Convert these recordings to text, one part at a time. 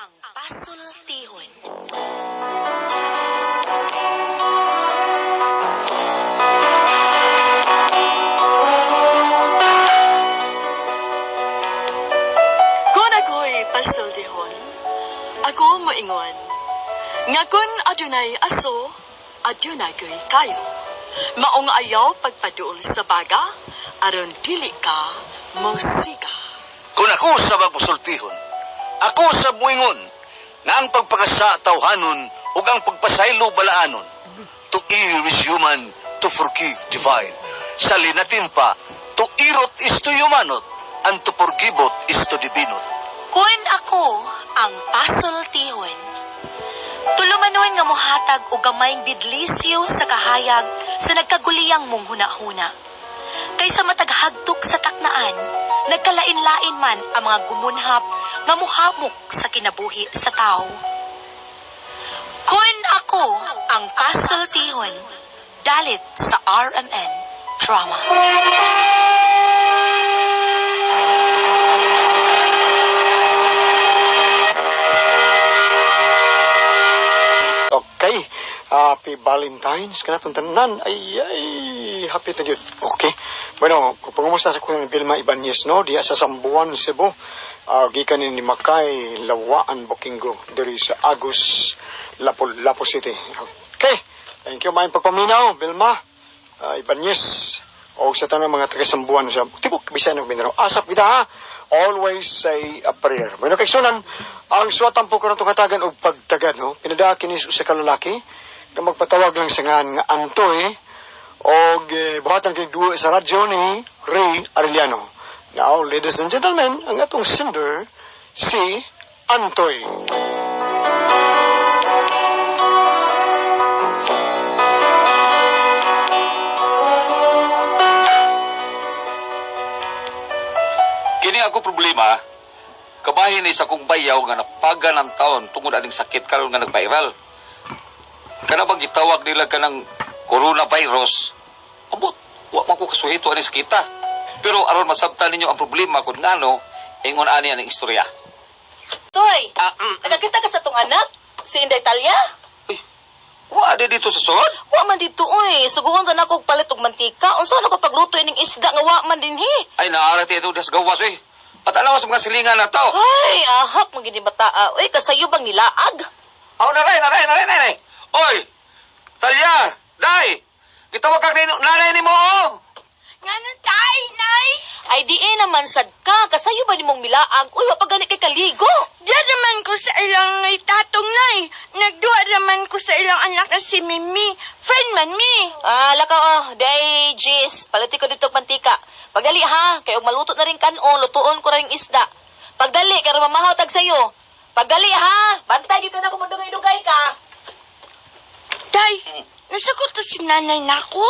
Ang Pasultihon. Kung ako'y pasultihon, ako moingon, nga kun adunay aso, adunay ko'y kayo. Maong ayaw pagpaduol sa baga, aron dili ka mosiga. Kung ako sa magmusultihon, ako sa muingon, nga ang pagpakasa tawhanon ug ang pagpasaylo balaanon. To err is human, to forgive divine. Sa linatin pa, to irot is to humanot, and to forgivot is to divinot. Kun ako ang pasultihon. Tulumanon nga mohatag og gamayng bidlisyo sa kahayag sa nagkaguliyang mong hunahuna. Kaysa matag hagtok sa taknaan, nagkalain-lain man ang mga gumunhap nga muhamok sa kinabuhi sa tao. Kun ako ang pasultihon, dalit sa RMN Drama. Okay. Happy Valentine's kanatong tanan. Ay, ay, happy ta gyud. Okay. Bueno, pangumusta sa kong Vilma Ibanez, no? Diya sa Sambuan, Cebu. Gikan ni Makay, Lawaan, Bokingo. Diri sa Agus, Lapu-Lapu City. Okay. Thank you, maayong pagpaminaw, Vilma. Ibanez. O sa tanang mga taga Sambuan sa tibok Bisayan ug Mindanao. Asap kita ha. Always say a prayer. Bueno, kay sunan, ang suwatan po karon katagan og pagtagad, no? Pinadakin ni usa ka lalaki nga magpatawag lang sa ngan nga Antoy og buhatan kay duo sa radyo ni Ray Arellano. Now, ladies and gentlemen, ang atong sender si Antoy. Kini ako problema, kabahin ni sa kong bayaw nga napaga ng taon tungod aning sakit karon nga nag-viral. Kana bang gitawag nila kanang coronavirus? Abot, wa man ko kasuhito ani sakita. Pero aron masabtan ninyo ang problema kung ngano, ingon ani ang istorya. Toy, Ah, nagkakita ka sa tong anak? Si Inday Talia? Uy, wa di dito sa sulod? Wa man dito oy. Suguhan ta na kog palit og mantika. Unsa na ko pagluto ining isda nga wa man dinhi? Ay, naara ti ito das gawas, uy. Patanaw sa mga silingan na to. Ay, ahak mo gini bata. Uy, kasayo bang nilaag? Aw, naray, naray, naray, naray. Oy, Talya, Day, gitawag kag nanay ni mo, oh. Ngano tay, nay? Ay di eh naman sad ka. Kasayo ba nimong milaag? Uy, wa pa gani kay kaligo. Diyan naman ko sa ilang itatong nay. Nagduha naman ko sa ilang anak na si Mimi. Friend man mi. Ah, lakaw oh, day jis. Paliti ko dito og mantika. Pagdali ha, kay og maluto na rin kanon, lutuon ko na rin isda. Pagdali kay mamahaw tag sayo. Pagdali ha, bantay dito na ko magdugay-dugay ka. Tay, nasakot to si nanay nako.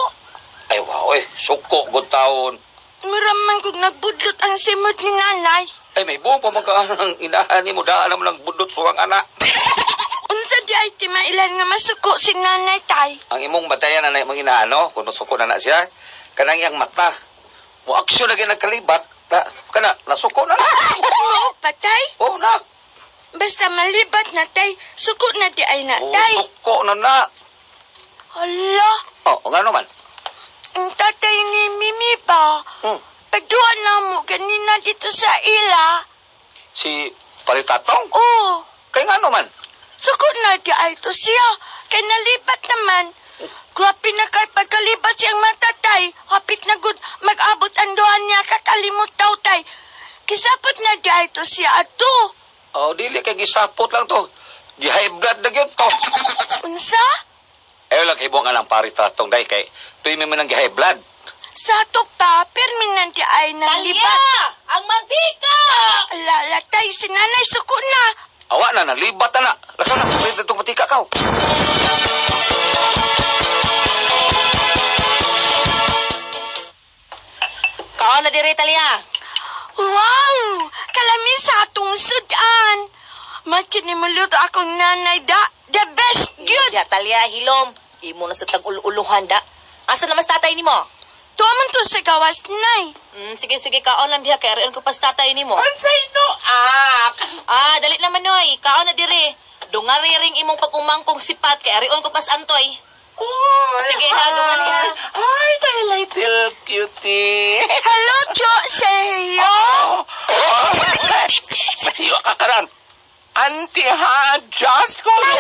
Ay, wow, eh. Suko, good taon. Muraman kog nagbudlot ang simot ni nanay. Ay, may buong pamagkaan ang inahan ni mo. Daan mo lang budot suwang anak. Unsa di ay timailan nga masuko si nanay tay. Ang imong batayan na na imong inahan, no? Kung masuko na na siya, kanang iyang mata. Mo aksyon lagi nagkalibat. Na, kana, nasuko na na. Mao patay. Oh, nak. Basta malibat na tay, suko na di ay na Oh, tay. suko na na. Hala, Oh, nga naman. ang tatay ni Mimi ba? Pagduha na mo ganina dito sa ila. Si Paritatong? Oh, Kay nga naman. suko na di ay to siya. Kay nalibat naman. Grabe na kay pagkalibat siyang matatay. Hapit na gud mag-abot ang duha niya kakalimot daw tay. Kisapot na di ay to siya ato. Oh, dili kay gisapot lang to. Di high blood na gyud to. Unsa? Ayaw lang kay buong alang Paritatong dahil kay tuwi man ang high blood. Sa ato pa, permanente ay nalibat. Ang mantika! Alala tay, si nanay suko na. Awa na, nalibat na na. Lakaw na, pwede itong matika ka. Kaon na dire Talia. Wow! Kalami sa atong sudan. Makinimulot akong nanay da. The best gyud. Ya Talia hilom. Imo na sa tag-ululuhan da. Asa naman sa tatay nimo? Tuwa man to sa gawas, nay. Sige sige kaon lang diha kay arian ko pa sa tatay nimo. Unsay no, ah? Ah, Ah, dali na Manoy, kaon na dire. Dungari ring imong pagumangkong sipat kay arion ko pas antoy. Oh, Sige, ha, dungari ha. Hi, my little cutie. Hello, Cho Sergio. Oh, oh. Masiwa ka karon. Auntie, ha? Just call me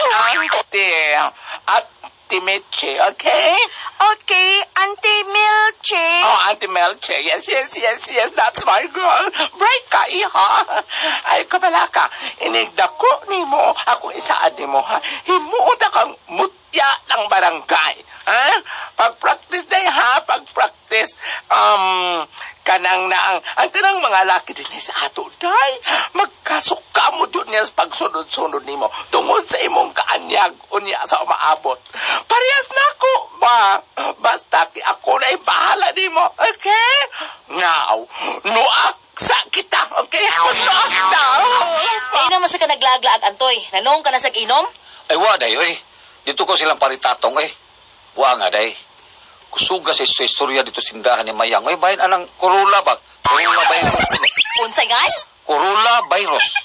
auntie. Auntie Mitchie, okay? Okay, Auntie Milche. Oh, Auntie Melche. Yes, yes, yes, yes. That's my girl. Bright ka, iha. Ay, kabala ka. Inigdako ni mo. Ako isaad ni mo, ha? Himuot kang mutya ng barangay. Ha? Pag-practice day, ha? Pag-practice. Kanang na ang tanang mga laki din sa ato, day. Magkasuka mo dun niya sa pagsunod-sunod nimo. Tungod sa imong kaanyag, unya sa umaabot. Parehas na ako, ba? Basta ki ako na bahala nimo, okay? Now, nuak sa kita, okay? Nuak na. Ay naman sa ka naglaglaag antoy. Nanong ka na sa inom? Ay, wa day, oy. Dito ko silang paritatong, eh. Wa nga, day. Kusuga sa istorya dito sindahan ni Mayang. Oy, bahin anang Corona ba? Corona virus. Unsay ngay? Corona virus.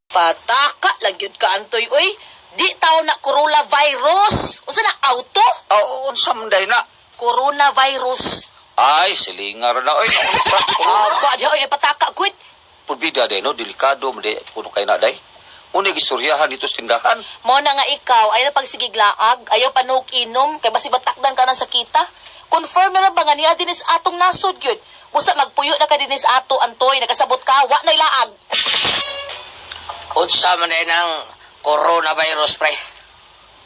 Pataka lang yun ka antoy oy. Di taw na coronavirus. Unsa na auto? Oo, unsa man day na. Coronavirus. Ay, silingar na, oy. Unsa? Aba, di oy pataka gud. Purbida day, no? Delikado, man day. Kuno kay na, day. Muna istoryahan dito sa tindahan. Mo na nga ikaw ay na pagsigiglaag, ayaw panug inom kay basi batakdan ka ng sakita. Confirm na na ba nga niya dinis atong nasod gyud. Busa magpuyo na ka dinis ato antoy, nakasabot ka, wa na ilaag. Unsa man din ang coronavirus, pre?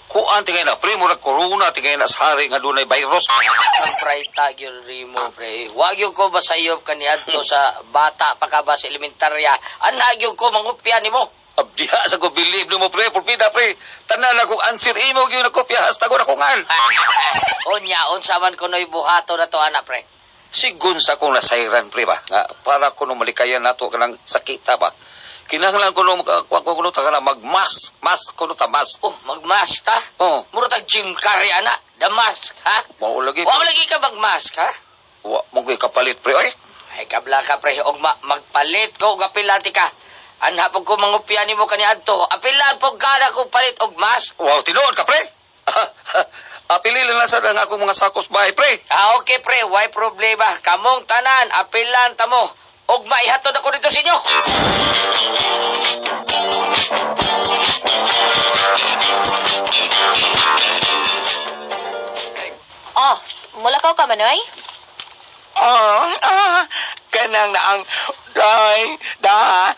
Kuan tingay na, pre, murag corona tingay na sa hari nga dunay virus. Ang prita gyud rimo, pre. Wa gyud ko basayop kaniadto sa bata pa ka ba sa elementarya. Ana gyud ko mangupya nimo. Abdiha sa ko believe nimo pre, pulpida pre. Tanan akong answer imo gyud na kopya hasta ko na kungal. Unya unsa man kunoy buhato na to ana, pre. Sigun sa akong nasayran pre ba nga para kuno malikayan nato kanang sakita ba. Kinahanglan kuno kuan ko kuno ta kana mag-mask, mask kuno ta mask. Oh, magmask ta. Oh. Mura tag Jim Carrey ana, the mask, ha? Mao lagi. Wa man lagi ka magmask, ha? Wa mo ko'y kapalit pre oy. Ay kabla ka pre, og magpalit ko og apilati ka. Anha pag ko mangupya nimo kaniadto, apilan pug kada ko palit og mask. Wow, tinuod ka pre. Apili lang sa ang akong mga sakos bahay pre. Ah, okay pre, why problema? Kamong tanan, apilan tamo. Og maihatod ako dito sa inyo. Oh, mulakaw ka manoy? Ah, ah, kanang na ang day, da,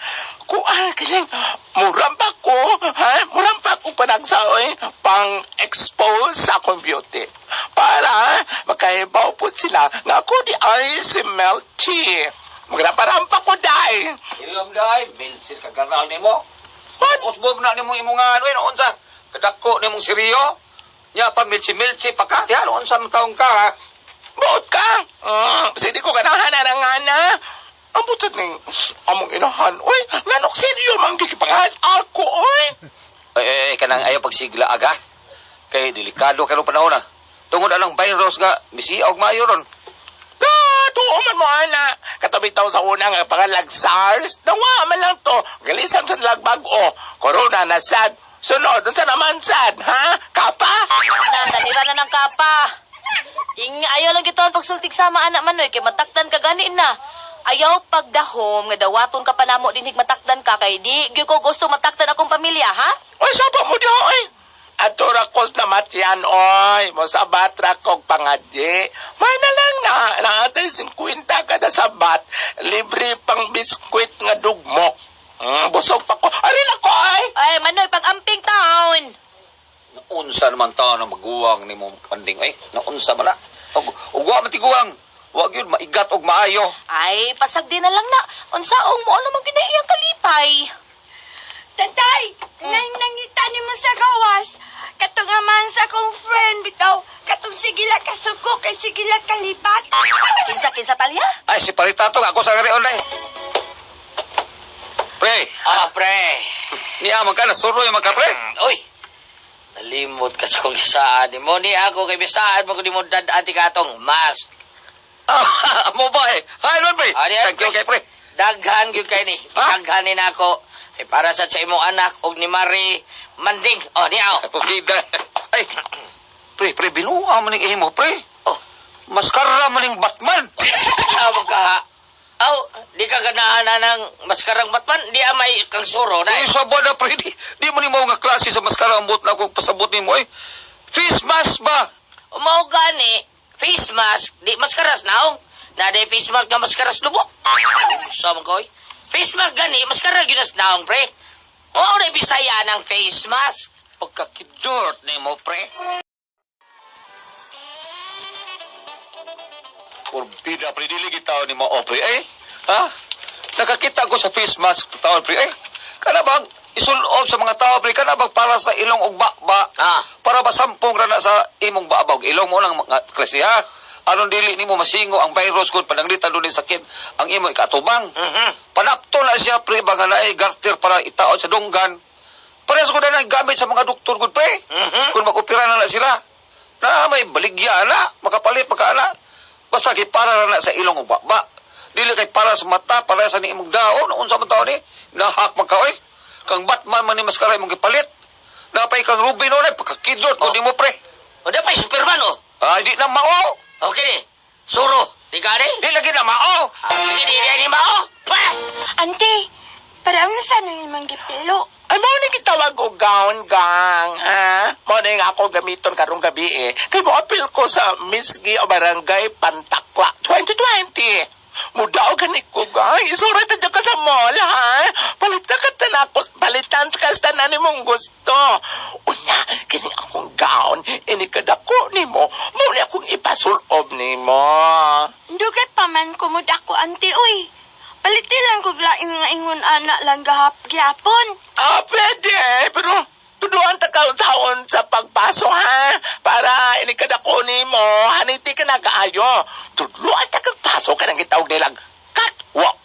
kuan kanang murampa ko, ha? Murampa ko panagsaoy pang expose sa akong beauty. Para makahibaw po sila nga ako di ay si Melchi. Magraparampa ko day. Ilom day, bilsis ka ganal nimo. What? Usbob na nimo imong ano eh, unsa? Kadako nimong siriyo. Nya pa milchi-milchi pa ka. Diyan unsa man taong ka ha? Buot ka. Sige ko ganahan na nga na. Ang butot ning among inahan. Uy, nganok seryo man gigipangahas ako, oy. Ay, ay, ay, kanang ayaw pagsigla aga. Kay delikado karon panahon na. Tungod alang virus nga misiaw og maayo ron. Da, tuo man mo, ana. Katabi taw sa una nga pangalag SARS. Nawa man lang to. Galisan sa lagbag-o. Corona na sad. Sunod, unsa naman sad, ha? Kapa? Na, nanira na ng kapa. Ing ayaw lang gito ang pagsultig sama anak manoy kay matakdan ka gani na. Ayaw pagdahom nga dawaton ka pa namo dinhig matakdan ka kay di gyud ko gusto matakdan akong pamilya ha. Oy, sapa mo diha, oy. Ato ra kos na matyan, oy. Mosabat ra kog pangadyi. May na lang na, naatay 50 kada sabat. Libre pang biskwit nga dugmok. Busog pa ko. Arin ako, ay! Ay manoy pag-amping taon. Naunsa naman taon ang maguwang nimo panding ay. Naunsa man na. Og og wa man tiguang. Wa gyud maigat og maayo. Ay pasag di na lang na. Unsaong mo ano man ginaiyang kalipay. Tatay, nang nangita ni mo sa gawas. Katong amahan sa akong friend, bitaw. Katong sigila kasuko, kay sigila kalipat. Kinsa kinsa talya? Ay si paritatong ako sa garion day. Pre, Ah, pre. niya man ka nasuroy man ka pre. Uy. Nalimot ka sa kong isaan nimo ni ako kay bisaan mo ko nimo dad-ati ka atong mask. Ah, mo ba eh? Hi, man pre. Ah, diyan, Thank you kay pre. Daghan gyud kay ni. Ha? Daghan ni nako. Eh, para sa sa imong anak og ni Mari Manding. Oh, niya oh. Pabida. Ay, pre, pre, binuha mo ning imo, pre. Oh, Maskara mo ning Batman. tawag ka ha. Aw, di ka ganahan na ng maskarang Batman, di amay kang suro na. Ay, sa na, pre. Di mo ni mao nga klase sa maskara ang buot na akong pasabot nimo, eh. Face mask ba? Umao gani, face mask, di maskaras naong. Na di face mask nga maskaras lubo. Sa ko, oy. Face mask gani, maskara gyud nas naong, pre. Mao na Bisaya ng face mask. Pagkakidjort nimo, pre. Porbida, pre, dili gitaw ni mo, pre, eh. Ha? Nakakita ko sa face mask, tao, pre, eh. Kana bang isulob sa mga tao, pre, kana bang para sa ilong og bakba? Ah. Para ba sampong ra na sa imong babaw? Ilong mo lang mga klase, ha? Aron dili nimo masingo ang virus kung pananglitan doon sakit ang imo ikatubang. Panapto na siya, pre, ba nga naay garter para itaon sa dunggan. Parehas ko na nang gamit sa mga doktor gud, pre. Kung mag-opera na na sila. Na may baligya na, makapalit pagka na. Basta kay para na na sa ilong ug baba. Dili kay para sa mata, para sa ni imong daon, unsa man taon ni? Nahak man ka oy. Kang Batman man ni maskara imong gipalit. Napay kang Ruby noon ay pagkakidlot ko Oh. nimo pre. O di pa Superman oh. Ay di na mao. Okay ni. Suro, di ka ni? Di lagi na mao. Ah, sige, di di ni mao. Pa! Ante, parang na sana imong gipilo. Ay, mao ni gitawag og gown gang, ha? Mao ni nga ako gamiton karong gabi eh. Kay mo apil ko sa Miss G o Barangay Pantakla 2020. Mudaw gani ko, gang. Isurat na dyan ka sa mall, ha? Palitan ka tanakot, palitan ka sa tanan nimong gusto. Unya, kini akong gown, ini kadako nimo, mao ni akong ipasulob nimo. Dugay pa man kumod ako, ante, uy. Paliti lang kog laing nga ingon ana lang gahap gyapon. Ah, pwede. Pero tuduan ta ka taon sa pagpaso, ha? Para inikadako nimo, haniti ka na kaayo. Tudluan ta kag paso ka nang gitawag nilang catwalk.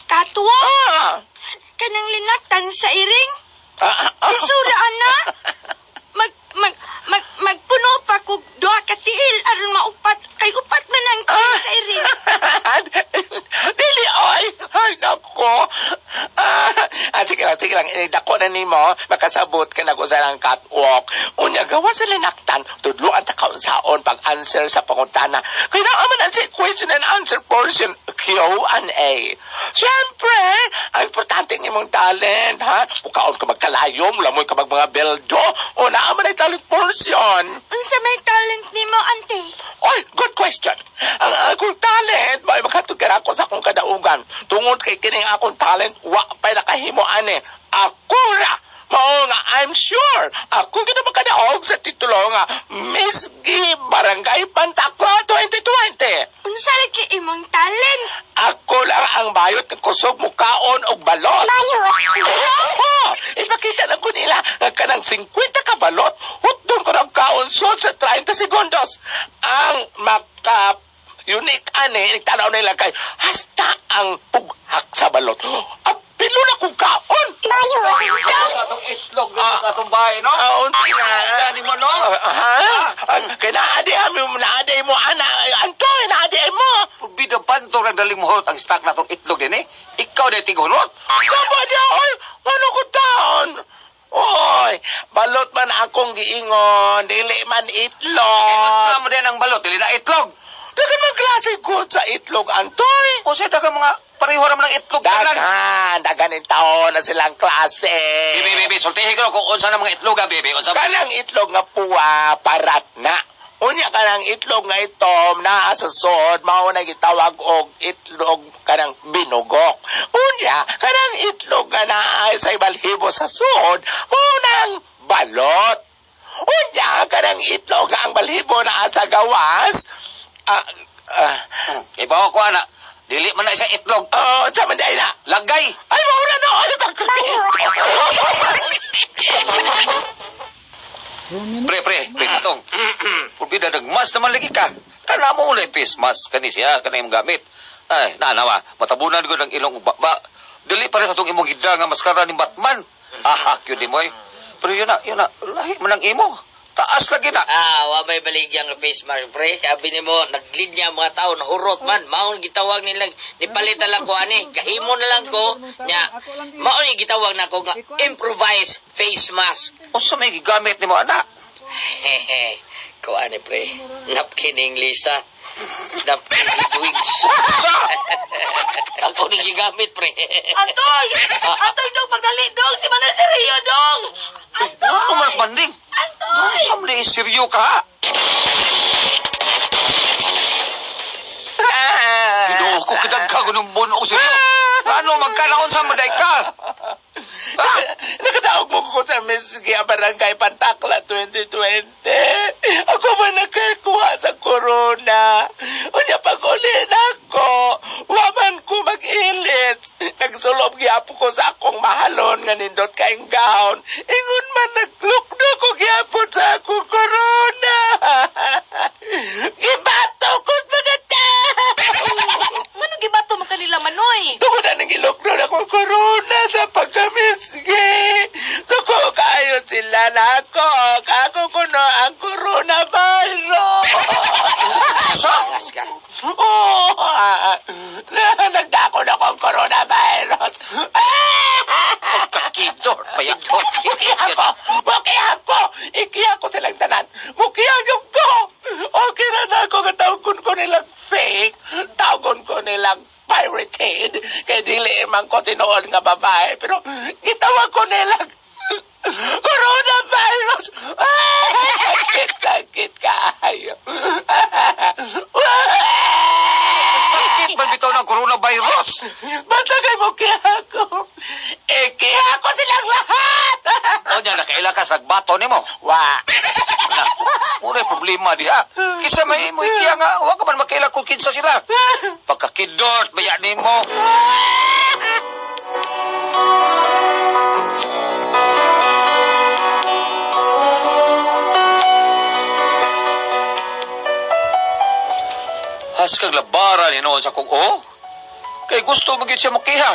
Katwa, Ah! kanang linaktan sa iring. Ah, ah, ah. Isura ana. Mag mag mag magpuno pa kog duha ka tiil aron maupat kay upat man ang tiil sa iring. Dili, oy! Ay, nako. Ah, ah, sige lang, sige lang. Dako na nimo, makasabot ka na kung saan ang catwalk. Unya, gawa sa linaktan, tudluan ta kaunsaon pag-answer sa pangutana. Kailangan man ang question and answer portion, Q&A. Siyempre, ang importante ng imong talent, ha? Mukaon ka magkalayom, lamoy ka mag mga beldo, o naa man ay talent portion. Unsa may talent nimo, ante? Oy, good question. Ang akong talent, may makatugkar ako sa akong kadaugan. Tungod kay kining akong talent, wa pa'y nakahimo ani. Ako ra! Mao nga, I'm sure, ako gina makadaog sa titulo nga Miss G Barangay Pantakwa 2020. Unsa lagi imong talent? Ako lang ang bayot ng kusog mukaon og balot. Bayot? Oo! Ipakita na ko nila nga kanang 50 ka balot, hutdon ko ng kaon sud sa 30 segundos. Ang maka unique ani, tanaw nila kay hasta ang pughak sa balot. Apilo na kong kaon! Atong itlog ah, atong bahay, no? Ah, unsa na? Gani mo, no? Ah, ha? Kaya naadi mo, naadi mo, ana, Antoy, naadi mo! Purbida banto ra daling mohurot ang stock na atong itlog din eh. Ikaw na tigulot. Kaba niya, oy! Ano ko taon? Oy, balot man akong giingon, dili man itlog. Unsa mo din ang balot, dili na itlog. Dagan man klase ko sa itlog, Antoy. O siya dagan mga pareho ra man ang itlog tanan. Daghan, daghan in taon na silang klase. Bibi, bibi, sultihi ko kung unsa na mga itlog, ha, bibi. Unsa Kanang itlog nga puwa, parat na. Unya kanang itlog nga itom naa sa sod, mao na gitawag og itlog kanang binugok. Unya kanang itlog nga naa sa ibalhibo sa sod, mao nang balot. Unya kanang itlog nga ang balhibo naa sa gawas, ah, ah, Ibaw ko ana. Dili man na siya itlog. oh, sa man na. Lagay. Ay, mao na no, ay, bakit? Pre, pre, pre, itong. Purbida, nagmas naman lagi ka. Kana mo ulit face mask kani siya, kana imong gamit. Ay, nanawa, matabunan ko ng ilong baba. Dili pa rin sa itong imong gida nga maskara ni Batman. Ahak yun di mo eh. Pero yun na, lahi man ang imo. Taas lagi na. Ah, wa may baligyang face mask, pre. Sabi nimo, naglid niya ang mga tao, nahurot man. Maon gitawag nila, nipalitan lang ko ani. Gahimo na lang ko nya. Mao ni gitawag nako nga improvised face mask. Unsa may gigamit nimo ana? Hehe. Ko ani pre. Napkin English ah. Napkin twigs. Ako ni gigamit pre. Antoy! Antoy, dong, pagdali, dong! Si Manoy Sergio, dong! Antoy! Ano man banding? Antoy! Unsa man ni seryo ka? ha? Ginoo ko kidagka ko ng buno ko seryo. Ano magkanaon sa maday ka? Ha? Nakataog mo ko sa Miss Gia Barangay Pantakla 2020. Ako ba nakakuha sa corona? Unya pag uli na ako, waman ko mag-ilit. Nagsulob gyapon ko sa akong mahalon nga nindot kaing gown. Ingon man naglukdo ko gyapon sa akong corona. Gibato ko't mga tao. Manong gibato man kanila, Manoy? Tungod na nang ilokdo na akong corona sa pagkamisgi. Suko kayo sila na ako. Kako kuno ang coronavirus. Angas ka. Oh, nagdako na akong coronavirus. Pagkakidor, payat. Mukiha ko! Mukiha ko! Ikiha ko silang tanan! Mukiha yung ko! Okay na na ako nga tawgon ko nilang fake. Tawgon ko nilang pirated. Kaya dili man ko tinuod nga babae. Pero gitawag ko nilang coronavirus! Ay, sakit, sakit kaayo. Sakit man bitaw ng coronavirus. Basta kay mukiha ko. Ikiha ko silang lahat! Onya nakaila ka sa nagbato nimo. Wa! Na, muna problema diha. Kisa may mo ikiya nga, wa ka man makaila kung kinsa sila. Pagkakidort, baya nimo. Haskang labara ni noon sa kong oh. Kay gusto mo gyud siya mokiha.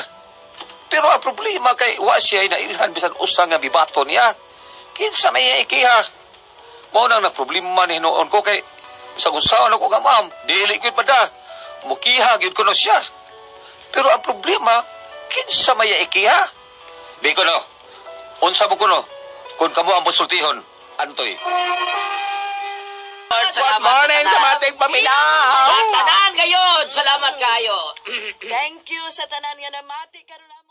Pero ang problema kay wa siya ay nailhan bisan usa nga bibato niya. Kinsa may iya ikiha? Mao nang na problema ni noon ko kay sa usawan ako nga ma'am, dili gyud pa da. Mukiha gyud kuno siya. Pero ang problema, kinsa may iya ikiha? Di ko no. Unsa mo kuno? Kung kamo ang musultihon, antoy. Good morning sa mating paminaw! Sa tanan ngayon, salamat kayo. Thank you sa tanan nga namati karon.